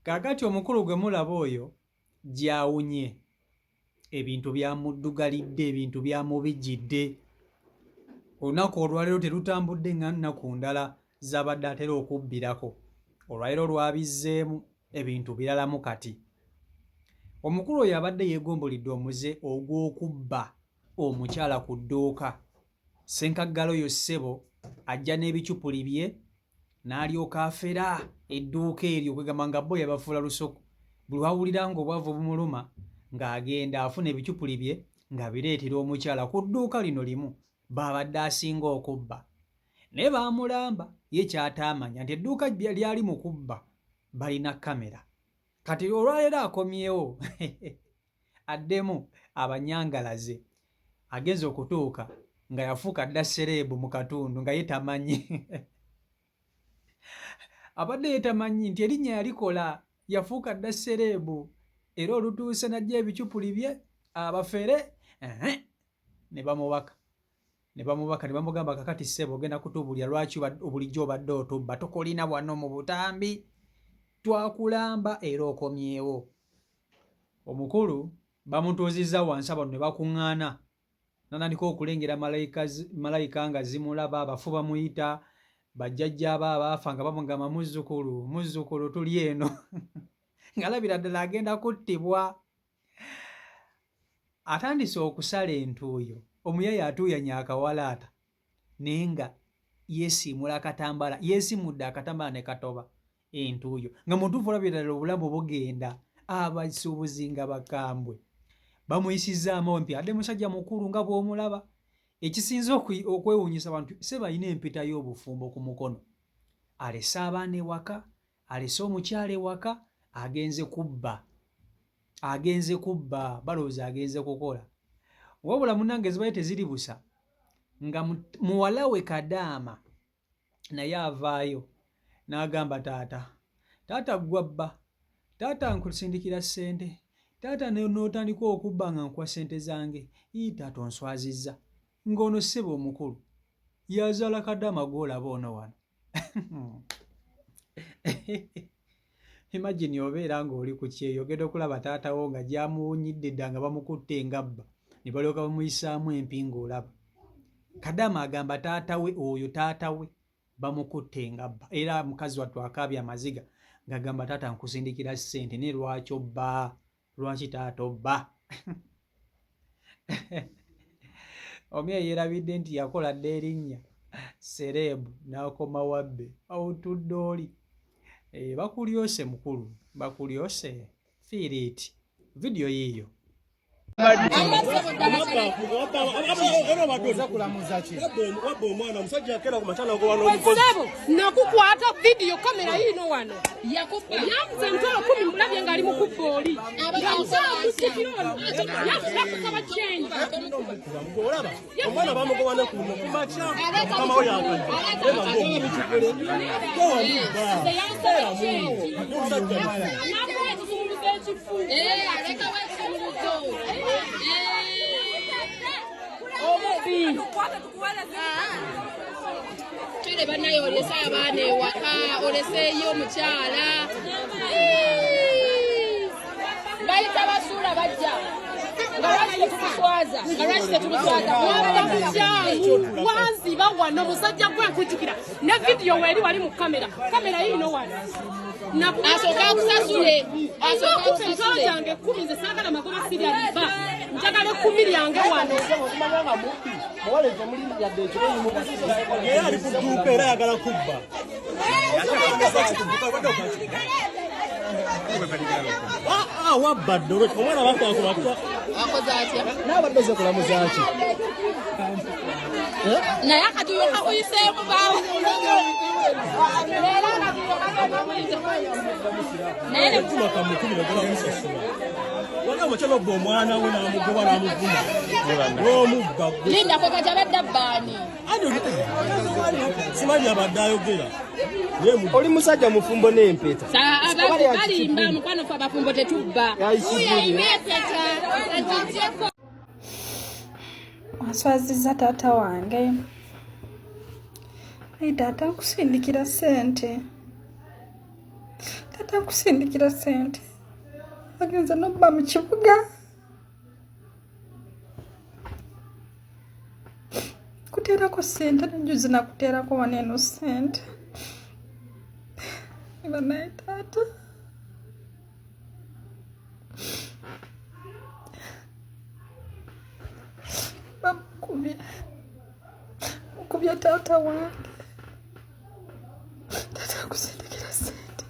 Kaakati omukulu gwe mulaba oyo gy'awunye, ebintu byamuddugalidde, ebintu byamubijjidde. Olunaku olwaleero terutambudde nga nnaku ndala z'abadde atera okubbirako. Olwaleero lwabizzeemu, ebintu biralamu kati. Omukulu oyo abadde yeegombolidde omuze ogw'okubba omukyala ku dduuka. Ssenkaggale oyo ssebo ajja n'ebicupuli bye n'alyoka afera edduuka eryo kwegamba nga bo yabafuula lusuku. Buli lw'awulira ng'obwavu bumuluma ng'agenda afuna ebicupuli bye ng'abireetera omukyala ku dduuka lino limu b'abadde asinga okubba. Naye baamulamba ye ky'ataamanya nti edduuka ly'ali mu kubba balina kkamera. Kati olwaleero akomyewo addemu abanyangalaze. Agenze okutuuka nga yafuuka dda sereebu mu katundu nga ye tamanyi. Abadde ye tamanyi nti erinnya yalikola, yafuuka dda sereebu era olutuuse n'aggya ebicupuli bye abafere ne bamubaka. Ne bamubaka ne bamugamba kakati ssebo ogenda kutubuulira lwaki bulijjo obadde otubba tukulina wano mu butambi twakulamba era okomyewo. Omukulu bamutuuzizza wansi abantu ne bakuŋŋaana n'atandika okulengera malayika nga zimulaba, abafu bamuyita, bajjajja be abaafa nga bamugamba muzzukulu, muzzukulu tuli eno ng'alabira ddala agenda kuttibwa. Atandise okusala entuuyo, omuyaaye atuuyanye akawalaata naye nga yeesiimula akatambaala, yeesimudde akatambaala ne katoba entuuyo nga mutuufu olabira ddala obulamu bugenda. Abasuubuzi nga bakambwe bamuyisizzaamu empi adde musajja mukulu nga bw'omulaba. Ekisinze okwewuunyisa abantu ssebo alina empeta y'obufumbo ku mukono, alese abaana ewaka, alese omukyala ewaka agenze kubba agenze kubba balowooza agenze kukola wabula munange zibaye teziri busa nga muwala we kadaama naye avaayo n'agamba taata taata gwabba taata nkusindikira ssente taata n'otandika okubba nga nkuwa ssente zange ii taata onswazizza ng'ono ssebo omukulu yazaala kadaama gw'olaba ono wano Imagine obeera ng'oli ku kyeyo ogenda okulaba taata wo nga gyamuwunyidde dda nga bamukutte ngabba ne balyoka bamuyisaamu empi ng'olaba. Kadaama agamba taata we oyo taata we bamukutte ngabba era mukazi wattu akaabye amaziga ng'agamba taata nkusindikira ssente naye lwaki obba? Lwaki taata obba? Omya yeerabidde nti yakola dda erinnya sereebu n'akoma wabbe awutudde oli. Eh, bakulyose mukulu, bakulyose. Feel it. Vidiyo yiiyo. Nakukwata vidiyo kamera yiino wano yamuza 100,000 mulabye ng'ali mu kubba oli ngamusakusikira ono yakusaba kyenyi omwana bamugoba ne kuno kumakya mukama we Omubbi. Kale banaye olese abaana ewaka, oleseeyo omukyala. Bayita basuula bajja. Nga lwaki tetumuswaza? Nga lwaki tetumuswaza? Mwabadde mukyamu. Wanziba wano musajja gwe nkujjukira. Ne vidiyo weeri wali mu kamera. Kamera yiino wano. Asooka akusasule. Asooka akusasule. Emitwalo gyange 10 nze saagala magoba sirya riba. Njagala 10 lyange wano. Yeye ali ku dduuka era ayagala kubba. Wabba dde omwana bakwakuba. Akoze atya? N'abadde oze kulamuza ki? Naye akatuyo kakuyiseemu baawo. Leero akatuyo kakuyise. Naye ne Kuma kamukubira ogenda kumusasula. Wali omukyala obba omwana we n'amugoba n'amuvuma. N'omubba gwe. Linda kwe kati abadde abbaani. Simanyi abadde ayogera. Naye mu Oli musajja mufumbo n'empeta. Balimba mukwano ffe abafumbo tetubba. Oyo alina empeta agijjeko. Answazizza taata wange. Naye taata nkusindikira ssente. Taata nkusindikira ssente. Agenze nobba mu kibuga. Kuteerako ssente nejuzi nakuteerako wano eno ssente. Banaye taata. Bamukubye. Mukubye taata wange. Taata akusindikira ssente.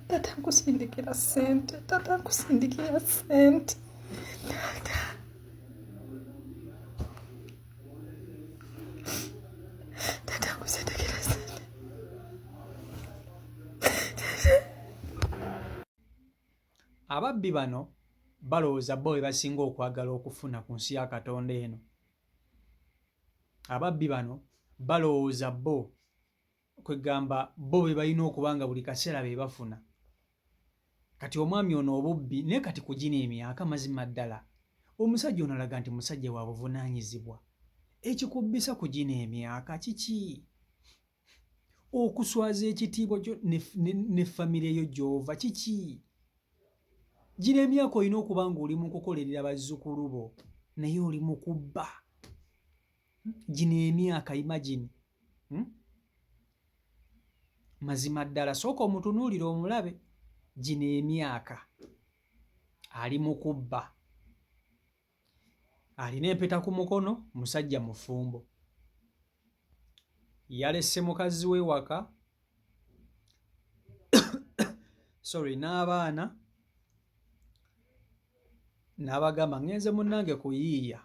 Taata nkusindikira ssente. Taata nkusindikira ssente. Taata. Taata nkusindikira ssente. Ababbi bano balowooza bo be basinga okwagala okufuna ku nsi ya Katonda eno. Ababbi bano balowooza bo kwegamba bo be balina okuba nga buli kaseera be bafuna. Kati omwami ono obubbi naye kati ku gino emyaka mazima ddala omusajja ono alaga nti musajja wa buvunaanyizibwa. Ekikubbisa ku gino emyaka kiki? Okuswaza ekitiibwa kyo ne famire yo gy'ova kiki? Gino emyaka olina okuba ng'oli mu kukolerera bazzukulu bo naye oli mu kubba. Gino emyaka imagine. Mazima ddala sooka omutunuulire omulabe gino emyaka ali mu kubba. Alina empeta ku mukono, musajja mufumbo. Yalese mukazi we waka sorry n'abaana n'abagamba ngenze munnange kuyiiya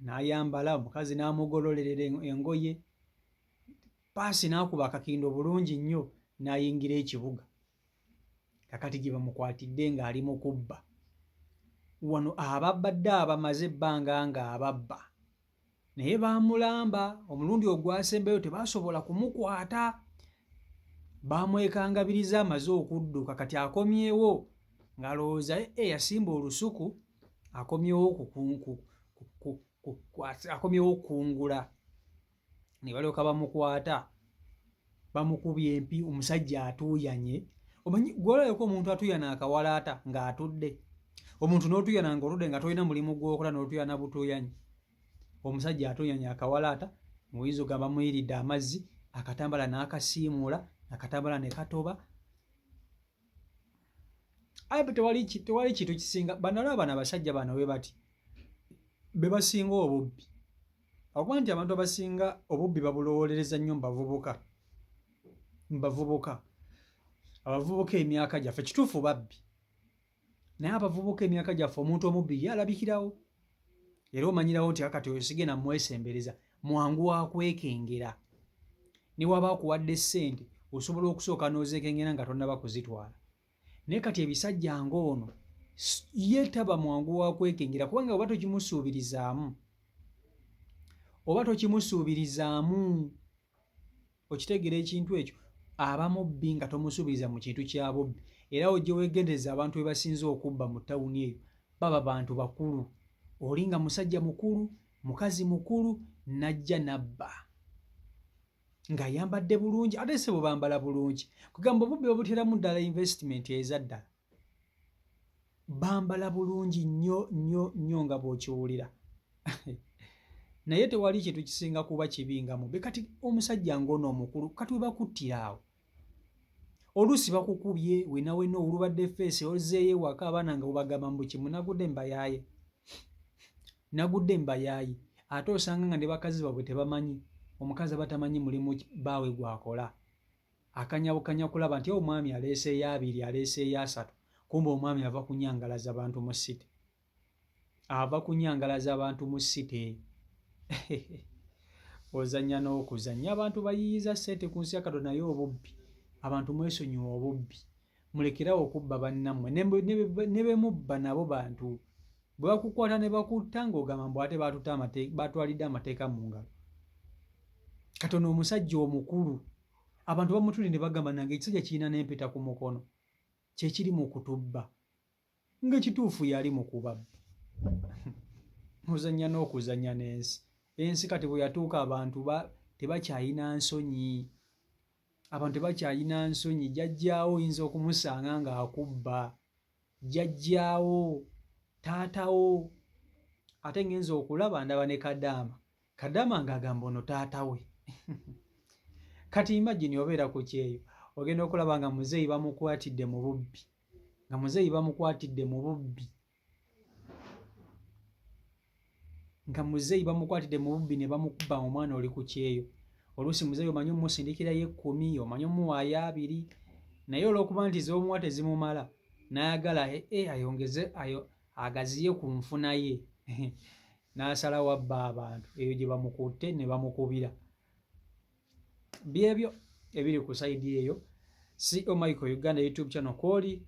n'ayambala omukazi n'amugololerera engoye paasi n'akuba akakindo bulungi nnyo n'ayingira ekibuga. Kakati gye bamukwatidde ng'ali mu kubba. Wano ababadde abamaze ebbanga ng'ababba naye baamulamba omulundi ogwasembayo tebaasobola kumukwata baamwekangabiriza amaze okudduka kati akomyewo ng'alowooza e yasimba olusuku akomyewo akomyewo okukungula ne balyoka bamukwata bamukubye empi omusajja atuuyanye omanyi gwolabeko omuntu atuuyana akawalaata ng'atudde omuntu n'otuuyana ng'otudde nga tolina mulimu gw'okola n'otuuyana butuuyanyi omusajja atuuyanye akawalaata muyinza ogamba muyiridde amazzi akatambala n'akasiimuula akatambala ne katoba aye tewali tewali kintu kisinga banalaba bano abasajja bano bwe bati be basinga obubbi okuba nti abantu abasinga obubbi babulowoolereza nnyo mubavubuka mubavubuka abavubuka emyaka gyaffe kituufu babbi naye abavubuka emyaka gyaffe omuntu omubbi ye alabikirawo era omanyirawo nti akati oyo sigenda mwesembereza mwangu wa kwekengera ne waba akuwadde ssente osobola okusooka n'ozeekengera nga tonnaba kuzitwala naye kati ebisajja ng'ono ye taba mwangu wa kwekengera kubanga oba tokimusuubirizaamu oba tokimusuubirizaamu Okitegeera ekintu ekyo? Aba mubbi nga tomusuubiriza mu kintu kya bubbi. Era ojje weegendereze abantu be basinze okubba mu tawuni eyo baba bantu bakulu. Oli nga musajja mukulu, mukazi mukulu n'ajja n'abba. Ng'ayambadde bulungi ate ssebo bambala bulungi. Kugamba obubbi babuteeramu ddala investment eza ddala. Bambala bulungi nnyo nnyo nnyo nga bw'okiwulira. Naye tewali kintu kisinga kuba kibi nga mubbi. Kati omusajja ng'ono omukulu kati we bakuttira awo. Oluusi bakukubye wena wena olubadde feesi ozzeeyo ewaka abaana nga bwebagamba mbu kimu nagudde mbayaaye. Nagudde mbayaaye. Ate osanga nga ne bakazi baabwe tebamanyi. Omukazi aba tamanyi mulimu bbaawe gw'akola. Akanyabukanya kulaba nti omwami aleeseeyo abiri aleeseeyo asatu kumbe omwami ava kunyangalaza bantu mu city. Ava kunyangalaza abantu mu city. Ozannya n'okuzannya abantu bayiiyiza ssente ku nsi ya Katonda naye obubbi abantu mwesonyiwe obubbi mulekerawo okubba bannammwe ne be mubba nabo bantu bwe bakukwata ne bakutta ng'ogamba mbu ate batwalidde amateeka mu ngalo. Katono omusajja omukulu abantu bamutuli ne bagamba nange ekisajja kirina n'empeta ku mukono kyekiri mu kutubba ng'ekituufu yali mu kubabba. Ozannya n'okuzannya n'ensi. Ensi kati bwe yatuuka abantu ba tebakyalina nsonyi. Abantu tebakyalina nsonyi. Jjajjaawo oyinza okumusanga ng'akubba, jjajjaawo, taatawo. Ate ngenze okulaba ndaba ne kadaama, kadaama ng'agamba ono taata we. Kati imagine obeera ku kyeyo, ogenda okulaba nga muzeeyi bamukwatidde mu bubbi, nga muzeeyi bamukwatidde mu bubbi, nga muzeeyi bamukwatidde mu bubbi ne bamukuba. Omwana oli ku kyeyo, oluusi muzeeyi omanyi omusindikirayo 10, omanyi omuwaayo 20, naye olw'okuba nti z'omuwa tezimumala, n'ayagala ayongeze ayo agaziye ku nfuna ye, n'asalawo abba abantu. Eyo gye bamukutte ne bamukubira. Byebyo ebiri ku side eyo. Co Michael Uganda YouTube channel kwoli,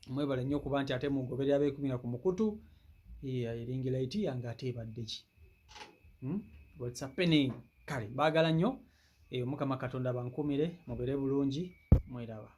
mwebale nnyo okuba nti ate mugoberera abeekumira ku mukutu. Ring light yange ate ebadde ki? What's happening? Kale baagala nnyo. Mukama Katonda bankumire, mubeere bulungi, mweraba.